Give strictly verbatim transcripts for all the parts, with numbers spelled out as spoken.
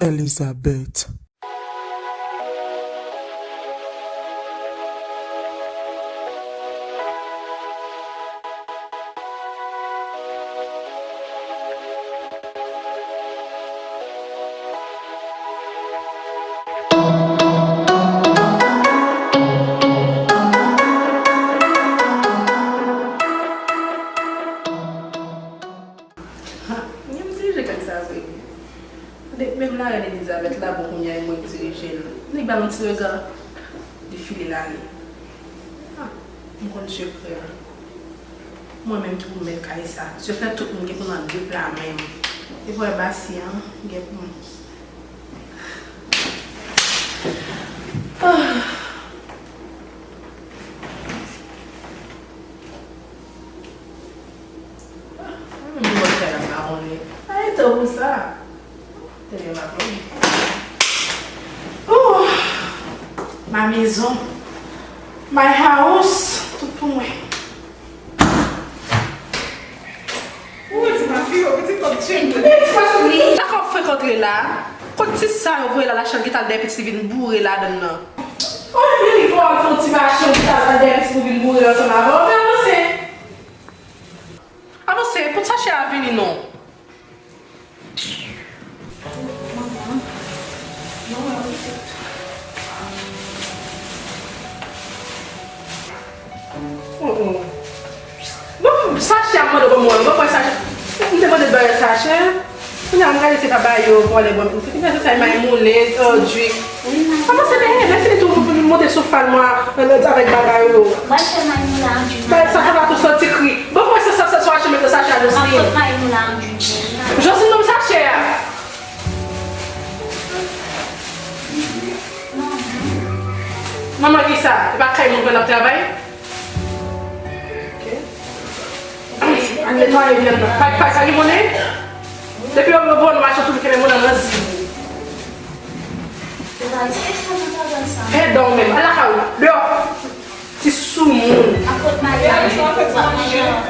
Elizabeth. Ha, m dirije kay sa vre. Depi menm larèn Elizabeth la bon kounye a e mwen k dirije l. Li ba m ti rega, li file l ale. Ha, m konn sekrè l. Mwen menm ki pou mèt kay sa. Sekrè tout moun gen pou nan de pla menm. E pou wè basi an gen pou mwen. Ah. Mwen menm mwen fè la pa konnen. Ay, tankou sa. Tèlè pa konnen. Oh! Ma maison. My house. Tout pou mwen. Ou di ma fi, ou di kòm Jimmy. Sa k ap fenk antre la? Kot ti sa yo voye la, lachan ki t al dèyè pitit li vin boure ladann nan? Ou menm li fò al fè yon ti machin ki t al dèyè pitit li vin boure ansanm avè w, fè avanse. Avanse, pote sachè a vini non. Oh, oh. Bon, sachè a mande ban mwen, ban mwen sachè. M te mande bay sachè. Kounye a m gade se pa bay yo vòlè ban m. Se ki fè se sa, may moulen, oh, drik. Kòman se te ye? Lè fini tou, pou nou monte sou fal mwen, euh, avèk bagay yo. Mwen se may moulen an drik. Bay sa, sa va tou santi kri. Bon, mwen se sa, sa, sa, sa, sa, sa, Jocelyne. Mwen se may moulen an drik. Jocelyne, non, sachè a. Manman ki sa? E pa kay moun k ap travay? Ok. Al netwaye vyann nan. Kay, kay, sa ki moulen? Depi yo voye nou machin toujou kenbe moun nan nan zi. Edan w menm. Al lakay ou. Deyò. Ti soumoun. Apot maryaj ou.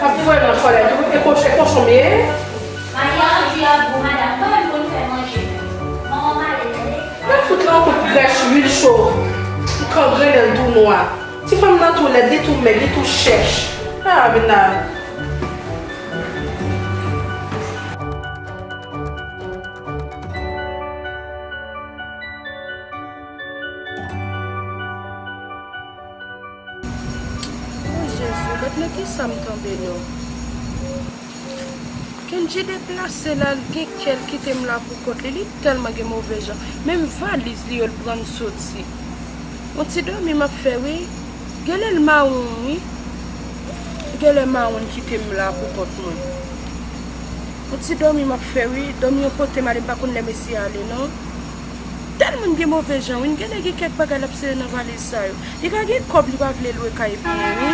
Ap voye nan kòlèt ou. E koch-, e kochon m ye. Maryaj ou ap bon, madanm. Mwen menm konn fè manje. Manman m ale, tande. Mwen fout lan kout grèch, lwil cho. Ou kangrennen l tou nwa. Ti fanm nan tou lèd, li tou mèg, li tou chèch. Ah, vin la. O Jezi, gad nan kisa m tonbe non. Kendji deplase la, l gen kè l kite m la pou kont li. Li tèlman gen move jan. Menm valiz li yo, l pran l soti. Yon ti dòmi m ap fè wi. Genlè l mawon wi. Genlè mawon kite m la pou kont mwen. Yon ti dòmi m ap fè wi. Dòmi yon kote m ale, m pa konn lè mesye ale non. Tèlman m gen move jan wi. M genlè gen kèk bagay l ap sere nan valiz sa yo. Li ka gen kòb, li pa vle lwe kay pou mwen wi.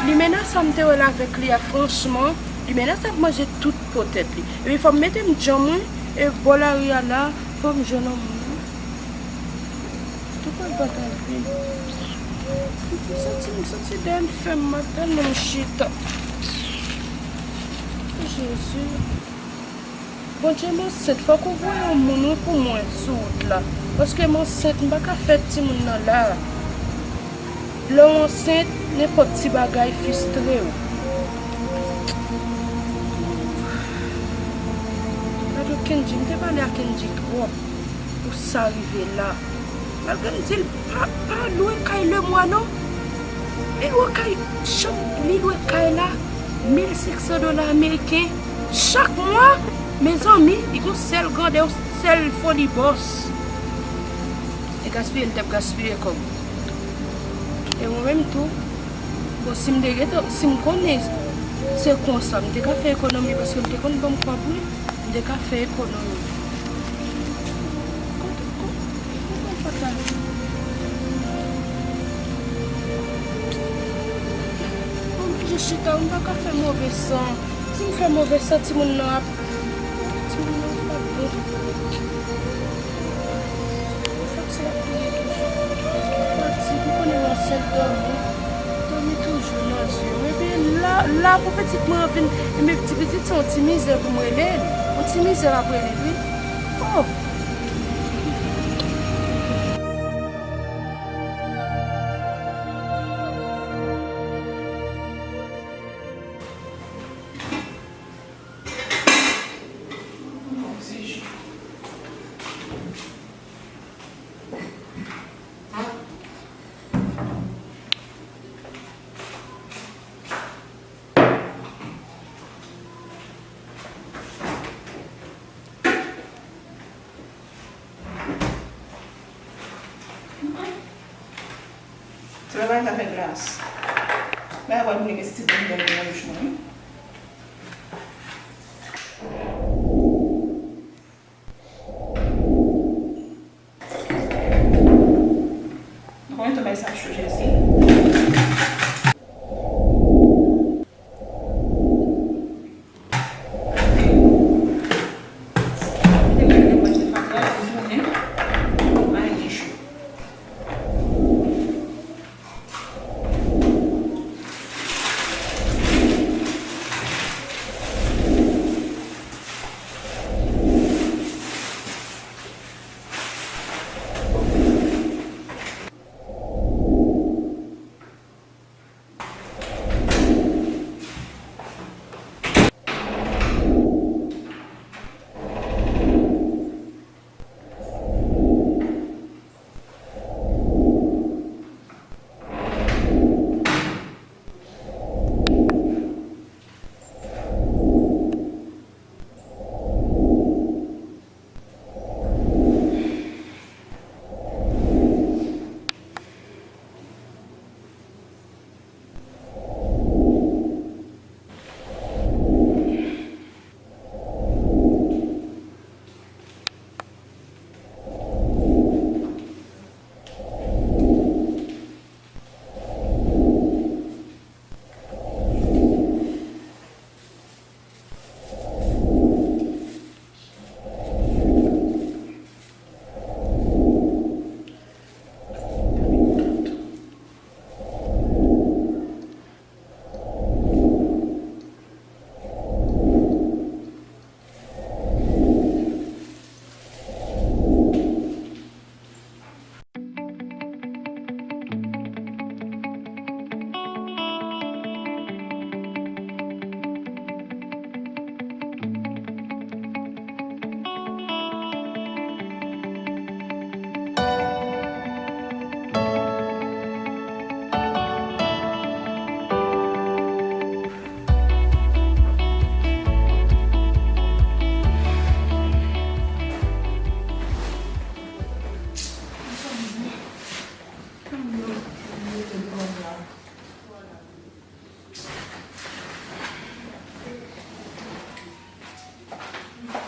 Limena sa m te wè l avèk li a, franchman, limena sa ap manje tout po tèt li. Epi fò m mete m djanm wi. E bò lari a la, fò m jwenn yon moun. Tou pral bat anpil. M santi, m santi dèyè m fè m mal tèlman m chita. Jezi. Bondye, m ansent, fòk ou voye yon moun wi pou mwen sou wout la. Paske m ansent, m pa ka fè timoun nan la. Lè w ansent, nenpòt ti bagay fistre w. Gade Kendji, m te pale a Kendji twòp pou sa rive la. Malgre m di l pa, pa lwe kay lemwa non. Li lwe kay, chanm, li lwe kay la mil senk san dola ameriken chak mwa. Mezanmi, li gon sèl grandè, yon sèl foli bòs. E gaspiye, li t ap gaspiye kòb. E mwen menm tou, bon, si m te gentan, si m konnen se konsa, m te ka fè ekonomi, paske m te konn ban m kòb, wi. M te ka fè ekonomi. Kote, kote, kote m pa ka? Mwen oblije chita, m pa ka fè move san. Si m fè move san, timoun nan ap, timoun nan ap bon. Fòk se ap priye toujou. Fatig, m konnen m ansent dòmi. Dòmi toujou nan zye m. Epi la, la pou pitit mwen an vin, epi ti pitit se yon ti mizè pou m rele l. Yon ti mizè m ap rele l, wi. Oh! Travay la fè gras. Mwen ap vin gen ti bouch nan bouch mwen, wi. Nou konn tou bay sa cho Jezi.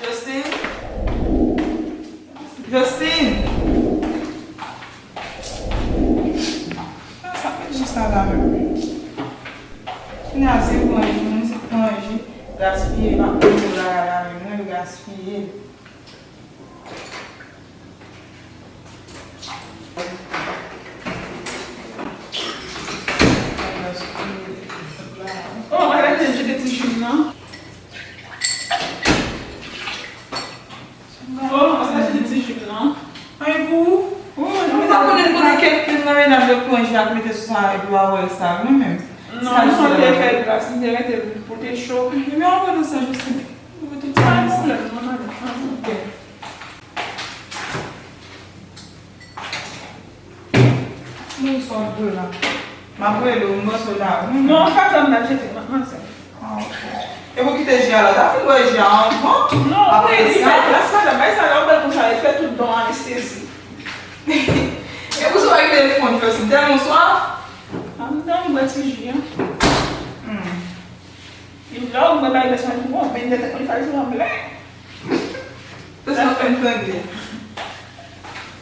Justin? Justin? Sa fè jis la la menm. Kounya se manje, mwen se manje, gaspiye, pa pou la la menm, mwen gaspiye. Oh, mwen rete jete ti jim nan. Oh, mwen rete jete ti jim nan. Ay, pou ou? Oh, nou pa konnen kote kèk youn nan medam yo pran ji ak mete sou sa epi w a wè l sa, mwen menm. Non, non, Fè glas, li te rete pou te cho. Epi an padan sa, Josline, ou te ti pa sanble nan madanm. Ok. Moun sa w dwe la. M ap rele w, m panse w la. Non, fatra m nan jete, manzè. Ah, ok. E pou kite ji a la, ta fin bwè ji a anvan. Non, wi, li fè glas, madanm, bay sa la, ou bèl konsa, li fè tout dan anestezi. E pou sa w pa kite l fonn, Josline, tèlman w swaf. An m dan bwè ti ji a. Hmm. Li vle w bwè bay bèsman pou bon, vennde tèt li fè l sanble. Sa fè m trangle.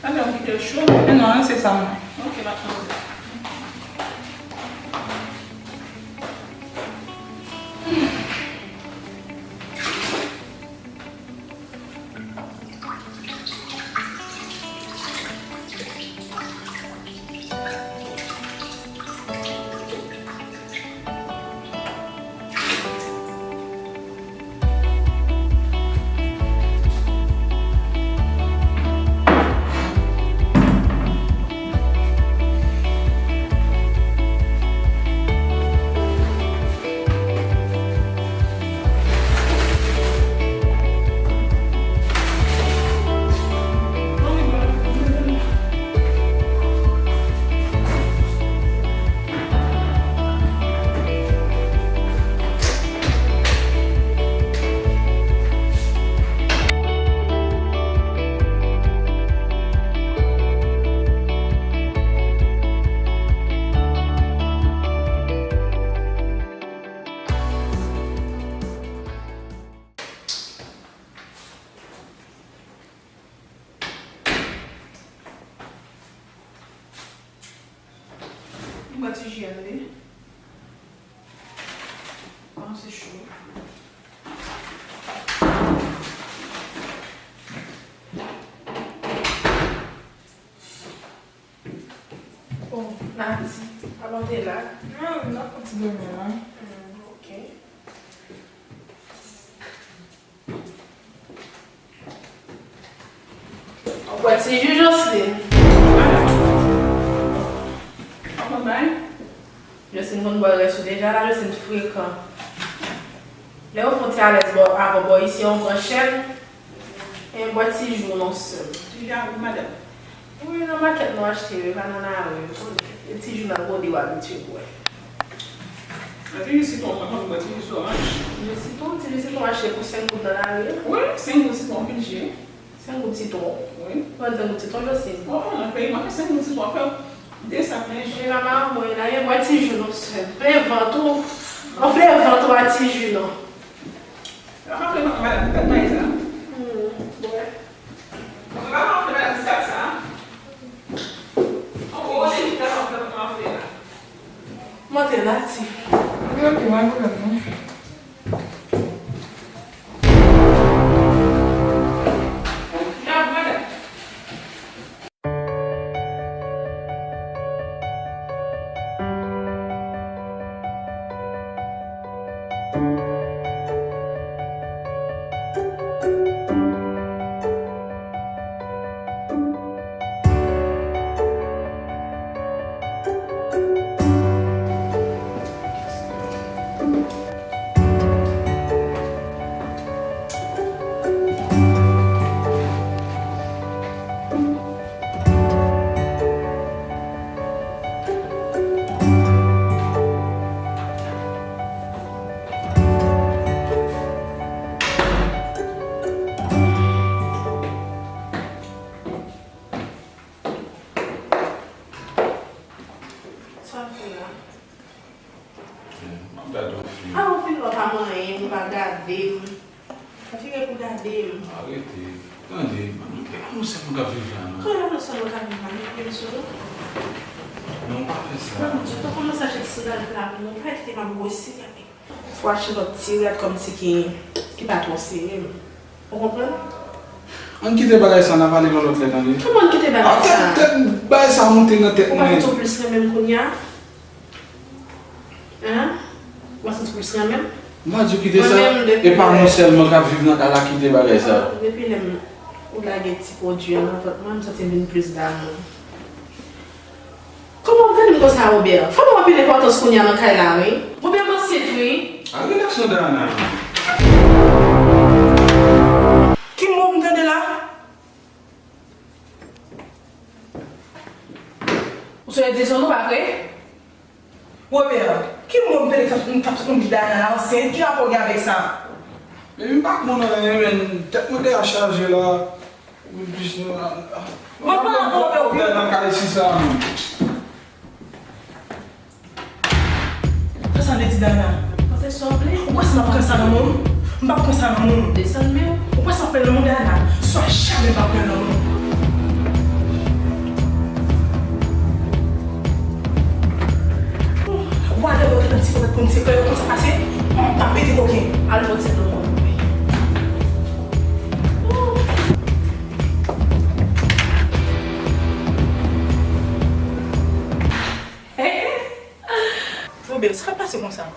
Sa fè m kite l cho. Non, se sa mwen. Ok, m ap manje. Li bwè ti ji a, tande. Kòmanse cho. Oh, Nati, avan w te la? Non, m nan fè ti dòmi la. Hmm, ok. Ou bwè ti ji, Josline? Ou konn bay? Josline konn bwè rès ou deja la, Josline frekan. Lè yo fè yon ti alèz bò, avè w bò isi an, ou pran chèn, e bwè ti ji w non sèl. Ti ji a wi, madanm. Wi, nan makèt nou achte yo, e pa nan lari yo. E ti ji w nan gode w abitye bwè. Ti ji sitwon, mwen konn bwè ti ji oranj. Ti ji sitwon, ti ji sitwon achte pou senk goud nan lari a? Wi, senk goud sitwon, anpil ji. Senk goud sitwon? Wi. Ou konn senk goud sitwon, Josline? Oh, nan peyi m, ap fè senk goud sitwon, fè de sak plen ji. E pa maman mwen la, e bwè ti ji w non sèl. Plen vant ou, anfle vant ou a ti ji non. Anfle vant, madanm, fè bay sa. Hmm, bwè. Ou pa anfle madanm sak sa. Ou konnen ki ta anfle vant mwen anfle la. Monte Nati. Wi, ok, pa gen pwoblèm non. Sa w fè la? M ap gade yon fim. A, yon fim la pa manyen, ou pa gade m. Sa fè pou gade m. Arete. Tande, e pa nou sèl nou k ap viv la, non. Kòman nou sèl nou k ap viv la? Mete m sou nou. Non, pa fè sa. Madanm, ou te kòmanse achte ti sandal pla pou mwen, pa kite m ap gwosi. Fò achte lòt ti rad kòmsi ki, ki pa twò sere m. Ou konprann? Ann kite bagay sa, n a pale yon lòt lè, tande. Kòman ann kite bagay sa? A, tèt, tèt bagay sa monte nan tèt mwen. Ou pa santi w plis renmen m kounye a? Hein? Ou pa santi w plis renmen m? M pa di w kite sa. E pa nou sèlman k ap viv nan kay la, kite bagay sa. Depi lè m, ou lage ti pwodui an nan vant mwen, m santi m vin plis damou. Kòman w tande m konsa, Robert? Fanm ou anpil enpòtans kounye a nan kay la, wi. Robert, mwen Wi. A, rilaks non, Dayana. Ki mo m tande la? Ou sonje di son non, pa vre? Robert, ki mo m tande k ap, k ap sot nan bouch Dayana la ansent? Ki rapò w gen avèk sa? Men m pa konn anyen, men tèt mwen te a chaje la. Mwen pa rapò avè w, wi. Nan kay si sa menm. Sa sa vle di, Dayana? Fè sa w vle. Ou kwè si m ap pran sa nan men w? M p ap pran sa nan men w. Desann men w. Ou kwè si m ap pran nan men w, Dayana? Swa jamè m p ap pran nan men w. Ou pa lè w te nan ti konn sekrè yo konn sa pase? M ap pete koken. Al pote dlo pou mwen. Robert, sa k ap pase konsa?